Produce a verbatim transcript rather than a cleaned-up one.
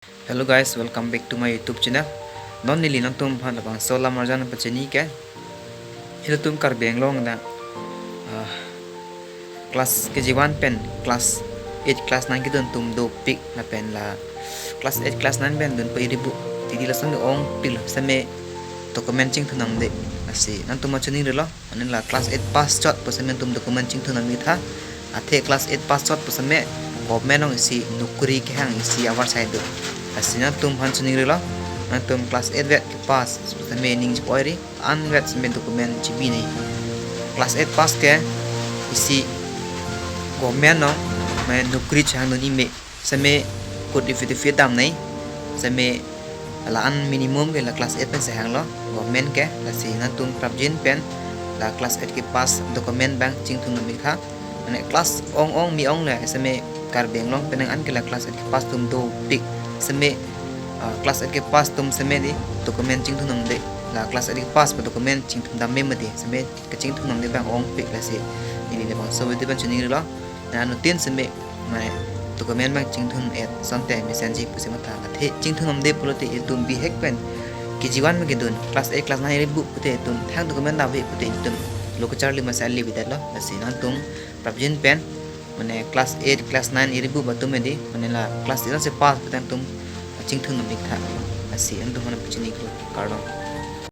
Hello guys, welcome back to my YouTube channel. Non neli nangtum aphan labangso alam arjan pachini ke. Ilitum Karbi Anglong ta, ah, class K G one pen class eight, class nine kedun atum dopik lapen la class eight, class nine pen dunpo iribu. Titi lason ke ongpik lo seme document chingthun nangde. Lasi nangtum aphan chiningrilo. Mane la class eight pass chot pu seme nangtum document chingthun nangji tha. Athe class eight pass chot pu seme government along isi nokri kehang isi avarsai do. Lasi nangtum aphan chiningrilo. Nangtum class eight vet kepass pu seme ning chip-oiri. An vet seme document chibi nangji. Class eight pass ke isi government along mane nokri chehangdun ime. Seme kot ifi ifi dam nangji. Seme la-an minimum ke la class eight pen chehanglo government ke. Lasi nangtum prapjin pen la class eight kepass document abang chingthun nangji tha. Mane class ong ong mi ong le seme Karbi Anglong pen nang an ke la class eight kepass atum dopik. Seme, ah, class eight kepass atum seme di document chingthun nangde. La class eight kepass pu document chingthun dam me mati. Seme kachingthun nangde abang ongpik. Lasi neli labangso video pen chiningrilo. Nangtum tin seme mane document abang chingthun-et asonte mesenji pusi matha. Athe chingthun nangde pulote itum bihek pen K G one pen kedun class eight, class nine iribu pute itum thang document nave pute itum lo kacharli masa libi detlo. Lasi nangtum prapjin pen mane class eight, class nine iribu atum edi mane la class eight si pass pute nangtum chingthun nangji tha. Lasi nangtum aphan pachini ko, kardom.